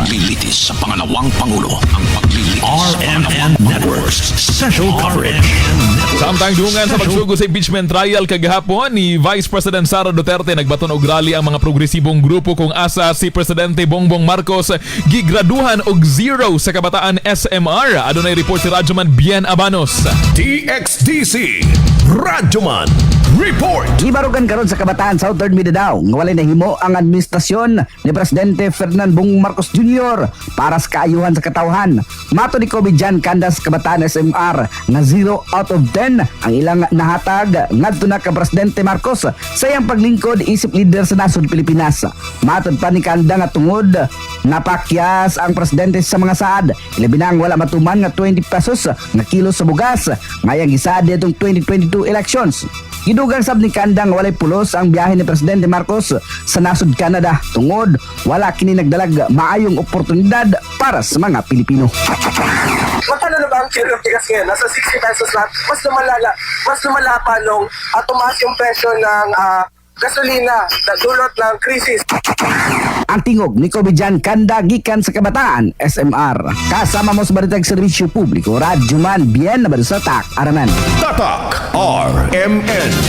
paglilitis sa pangalawang pangulo. Ang paglilitis. RMN Networks special coverage. Samtang dungan sa pagsugo sa impeachment trial kagahapon ni Vice President Sara Duterte, nagbaton og rally ang mga progresibong grupo kung asa si Presidente Bongbong Marcos gigraduhan og 0 sa Kabataan SMR. Adunay report si Radyoman Bien Abanos. DXDC Radyoman Report. Gibarugan karon sa Kabataan Southern Mindanao nga walay nahimo ang administrasyon ni Presidente Ferdinand Bongbong Marcos Jr. para sa kaayuhan sa katawhan. Matod ni Kobe Jan Candas, Kabataan SMR, nga 0 out of 10 ang ilang nahatag ngadto na ka Presidente Marcos sa iyang paglingkod isip leader sa nasod Pilipinas. Matod pa ni Kanda nga tungod napakyas ang presidente sa mga saad, ilabi na ang wala matuman nga 20 pesos nga kilo sa bugas ngayang gisaad nitong 2022 elections. Gidugang sab ni Kanda nga walay pulos ang biyahe ni Presidente Marcos sa nasod Canada tungod wala kini nagdalag maayong oportunidad para sa mga Pilipino. Magkano na ba ang kilo ng bigas ngayon? Nasa 60 pesos lahat. Mas lumala pa nung tumaas yung presyo ng gasolina na dulot ng krisis. Ang tingog ni Kobe Jan Kanda gikan sa Kabataan SMR. Kasama mo sa Balitag Serbisyo Publiko, Radyoman Bien na sa Tak Araman. Tatak RMN.